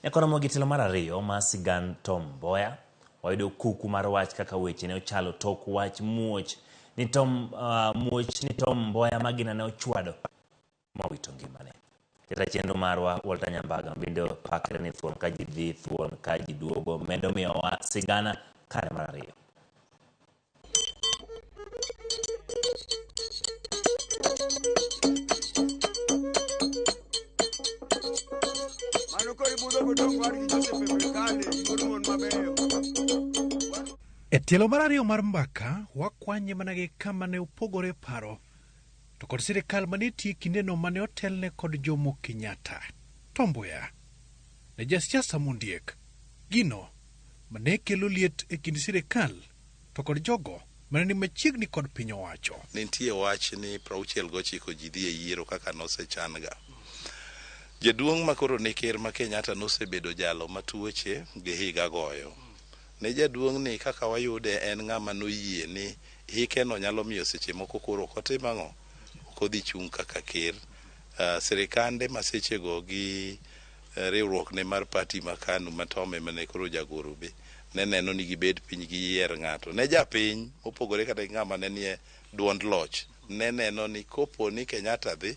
Nyaka romo gi tielo mar ariyo mar sigand Tom Mboya, wayudo kuku mar wach kaka weche ne ochalo tok wach muoch ni Tom, muoch ni Tom Mboya magina ne ochwado mowito ngimane. Jata chenro marwa Walter Nyambaga bende pakre ni thuon ka ji dhi, thuon ka ji duogo, medo miyowa sigana kare mar ariyo. Mano koro ibudho godong' wadgi Joseph Epekale, wuod mon mabeyo. E tielo mar ariyo mar mbaka, wakwanye mana gi kama ne opogore paro to kod sirikal mane tiyo e kindeno mane otelne kod Jomo Kenyatta. Tom Mboya ne jasiasa mondiek, gino mane kelo liet e kind sirikal to kod jogo mane ni machiegni kod piny owacho. Nitie wach ni 69 ji dhi e yiero kaka nosechan ga. Jaduong' ma koro ne ker ma Kenyatta nosebedo jalo ma tuoche gi higa goyo. Ne jaduong' ni kaka wayude en ng'ama noyie ni hike no nyalo miyo seche moko koro ok otim ang'o? Ok odhi chung' kaka ker. Sirikande ma sechego gi riwruok ne mar party ma KANU ma Tom ema ne koro jagoro be ne neno ni gibed piny giyier ng'ato. Ne japiny mopogore kata gi ng'ama ne nie duond loch ne neno ni kopo ni Kenyatta dhi,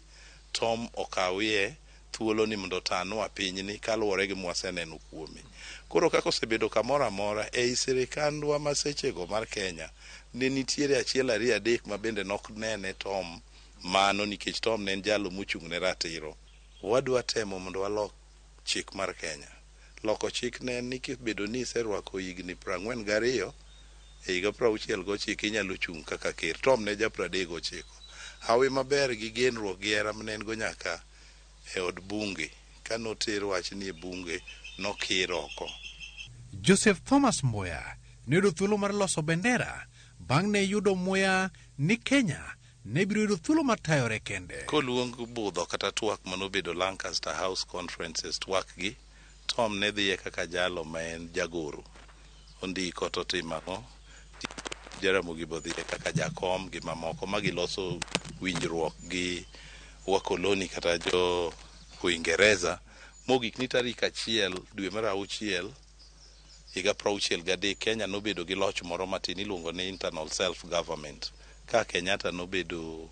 Tom okawie thuolo ni mondo otanwa pinyni kaluwore gi mwaseneno kuome. Koro kaka osebedo kamoro amora ei sirikandwa ma sechego mar Kenya ne nitiere achiel ariyo adek ma bende nok nene Tom mano nikech Tom ne en jalo mochung' ne ratiro. Wadwa temo mondo walok chik mar Kenya. Loko chik ne en ni kibedo ni iserwako higni 42 e higa 69 inyalo chung' kaka ker. Tom ne ja 39. Hawi maber gi genruok gi hera mane en go nyaka e od bunge. Ka noter wach ni e bunge nokir oko. Joseph Thomas Mboya ne oyudo thuolo mar loso bendera bang' ne yudo muya ni Kenya ne biro yudo thuolo mar tayore kende. Koluong budho kata twak manobedo Lancaster House Conferences twak gi, Tom ne dhiye kaka jalo ma en jagoro. Ondiko to timo ang'o? Jaramogi bo dhiye kaka jakom gi mamoko ma giloso winjruok gi wakoloni kata jo Uingereza. Mogik ni tarik 1 dwe mar 6 higa 63 Kenya nobedo gi loch moro matin iluongo ni internal self government. Ka Kenyatta nobedo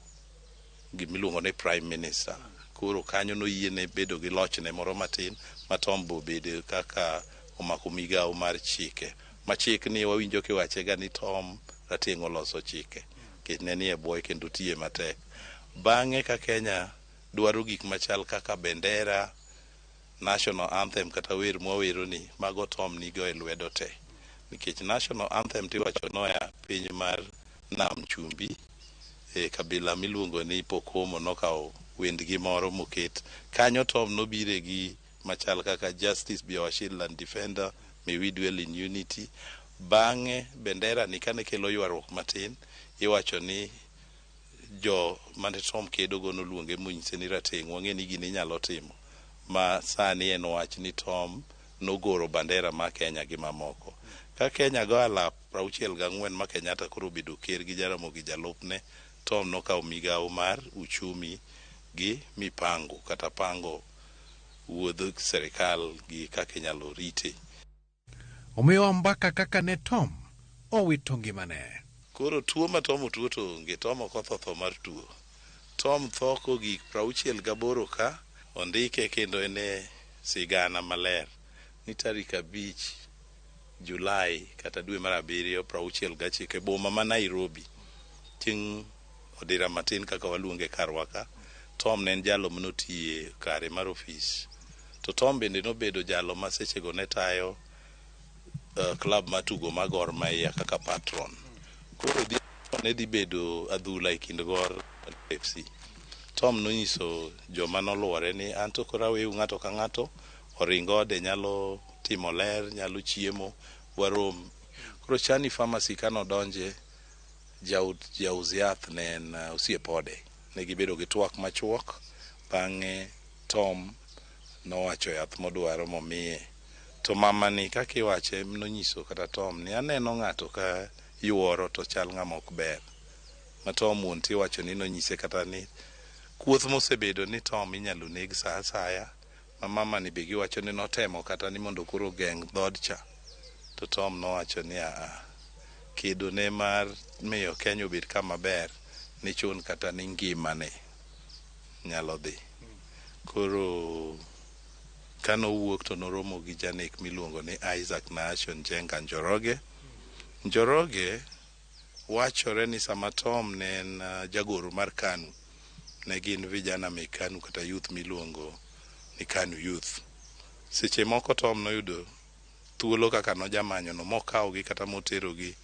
gimiluongo ni prime minister. Koro kanyo noyiene bedo gi lochne moro matin ma Tom bo obedo kaka omako migawo mar chike. Ma chik ni wawinjo kiwache ga ni Tom Rateng' oloso chike. Nikech ne nie bwoye kendo tiye matek. Bang'e ka Kenya dwaro gik machal kaka bendera, national anthem kata wer mwawero ni, mago Tom nigo e lwedo te. Nikech national anthem tiwacho noya piny mar Nam Chumbi, e kabila miluongo ni Pokomo nokawo wendgi moro moket. Kanyo Tom nobire gi machal kaka Justice be our shield and defender, may we dwell in unity. Bang'e bendera ni kane kelo ywaruok matin, iwacho ni jo mane Tom kedo go noluonge monyise ni Rateng' wang'e ni gini inyalo timo. Ma sani en wach ni Tom nogoro bandera ma Kenya gi mamoko. Ka Kenya go alap 64 ma Kenyatta koro obedo ker gi Jaramogi jalupne, Tom nokawo migawo mar uchumi gi mipango kata pango wuodh serikal gi kaka inyalo rite. Omiyowa mbaka kaka ne Tom owito ngimane. Koro tuo ma Tom otuo to onge, Tom ok otho tho mar tuo. Tom tho kogik 68 ka ondike kendo en e sigana maler ni tarik 5 Julai kata dwe mar 7 69 e boma ma Nairobi chieng' odira matin kaka waluonge karwa ka. Tom ne en jalo manotiye kare mar ofis. To Tom bende nobedo jalo ma sechego ne tayo club matugo mar Gor Mahia kaka patron. Koro ne dhi bedo adhula e kind Gor FC. Tom nonyiso joma noluore ni an to koro aweu ng'ato ka ng'ato oring ode nyalo timo ler, nyalo chiemo, warom. Koro Chani Pharmacy kanodonje, jaus yath ne en osiep ode. Ne gibedo gi twak machuok, bang'e Tom nowacho yath modwaro momiye. To mama ni kaka iwache nonyiso kata Tom ni aneno ng'ato ka yuoro to chal ng'ama ok ber. Ma Tom wuon tiwacho ni nonyise kata ni kuoth mosebedo ni Tom inyalo neg sa asaya. Ma mama ni be giwacho ni notemo kata ni mondo koro ogeng' dhood cha. To Tom nowacho ni aa, kedo ne mar miyo Kenya obed kama ber ni chun kata ni ngimane nyalo dhi. Koro kanowuok to noromo gi janek miluongo ni Isaac Nahashon Njenga Njoroge. Njoroge wachore ni sama Tom ne en jagoro mar KANU, ne gin vijana mek KANU kata youth miluongo ni KANU Youth. Seche moko Tom noyudo thuolo kaka nojamanyo no mokawgi kata moterogi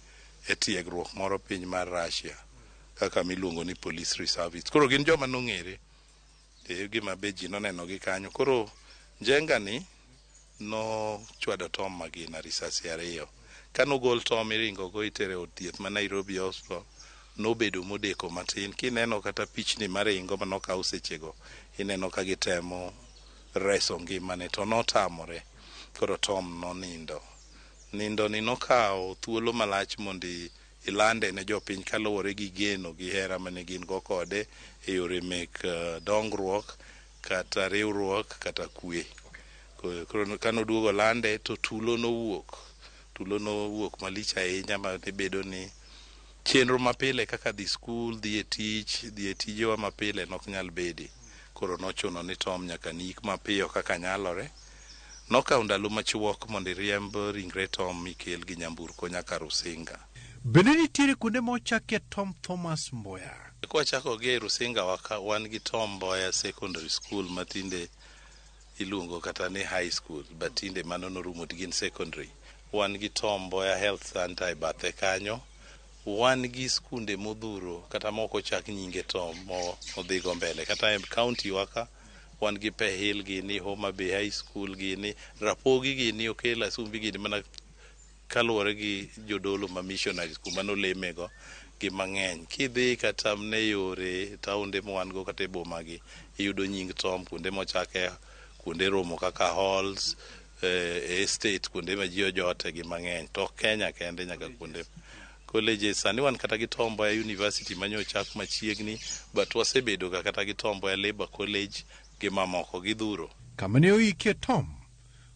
e tiegruok moro piny mar Russia kaka miluongo ni police reservists. Koro gin joma nong'ere e gima be ji noneno gi kanyo. Koro Njenga ni nochwado Tom magina risasi 2. Kanogol Tom iringo go itere od thieth ma Nairobi Hospital, nobedo modeko matin. Kineno kata pichni maringo manokaw sechego, ineno ka gitemo reso ngimane to notamore. Koro Tom nonindo. Nindo ni nokawo thuolo malach mondo ilande ne jopiny kaluwore gi geno gi hera mane gin go kode e yore mek dongruok kata riwruok kata kwe. Koro kanoduogo lande to tulo nowuok. Tulo nowuok malich ahinya ma ne bedo ni chenro mapile kaka dhi skul, dhi e tich, dhi e tijewa mapile nok nyal bedi. Koro nochuno ni Tom nyaka niik mapiyo kaka nyalore. Nokawo ndalo machuok mondo iriemb ringre Tom mikel gi nyamburko nyaka Rusinga. Bende nitiere kuonde ma ochakie Tom Thomas Mboya? Kwachako gi e Rusinga wan gi Tom Mboya Secondary School ma tinde iluongo kata ni high school, but tinde mano norumo to gin secondary. Wan gi Tom Mboya Health Center e bathe kanyo. Wan gi skunde modhuro kata moko ochak nyinge Tom modhigo mbele. Kata e county wa ka wan gi Pehil gini, Homa Bay High School gini, Rapogi gini, Okel Asumbi gini, mana kaluwore gi jodolo ma missionaries kuma nolemego gi mang'eny. Kidhi kata ne yore taonde mwan go kata e boma gi, iyudo nying Tom kuonde mochake, kuonde romo kaka halls, estate, kuonde ma ji ojote gi mang'eny. To ok Kenya kende, nyaka kuonde colleges. Sani wan kata gi Tom Mboya University manyochak machiegni, but wasebedo ga kata gi Tom Mboya Labour College gi mamoko gidhuro. Kama ne oikie Tom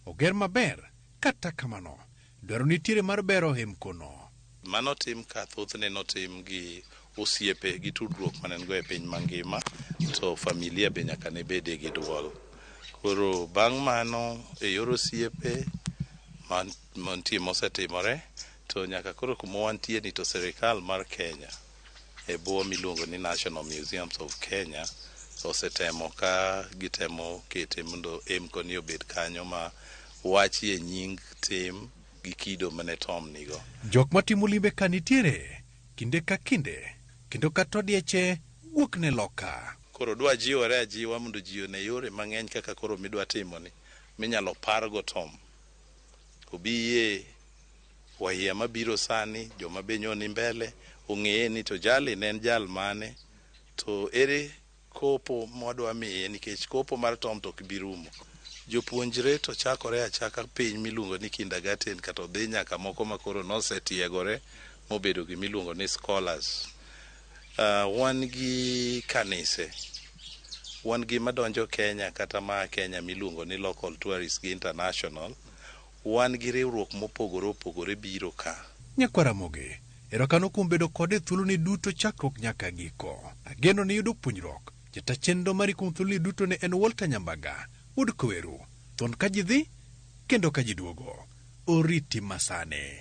oger maber, kata kamano dwaro nitiere mar bero hemkono. Mano tim ka thothne notim gi osiepe gi tudruok mane en go e piny mangima, to familia be nyaka ne bede gi duol. Koro bang' mano e yor osiepe mantie mosetimore, to nyaka koro kuma wantie ni to sirikal mar Kenya e bwo miluongo ni National Museums of Kenya osetemo ka gitemo kete mondo emko ni obed kanyo ma wachie nying tim gi kido mane Tom nigo. Jok matimo limbe ka nitiere kinde ka kinde kendo kata odieche wuok ne loka. Koro dwa jiwore ajiwa mondo ji one yore mang'eny kaka koro midwa timoni minyalo pargo Tom. Obiye wahia mabiro sani, joma be nyoni mbele ong'eye ni to jali ne en jal mane, to ere kopo mwadwa miye, nikech kopo mar Tom to ok bi rumo. Jopuonjre to chakore achaka piny miluongo ni kindergarten kata odhi nyaka moko ma koro nosetiegore mobedo gimiluongo ni scholars. Wan gi kanise, wan gi madonjo Kenya kata maa Kenya miluongo ni local tourists gi international. Wan gi riwruok mopogore opogore biro ka. Nyakwar Ramogi, erokamano kuom bedo kode e thuoloni duto chakruok nyaka giko. Ageno ni yudo puonjruok. Jata chenro mari kuom thuoloni duto ne en Walter Nyambaga, wuod Koweru. Thuon ka ji dhi, kendo ka ji duogo. Oriti masani.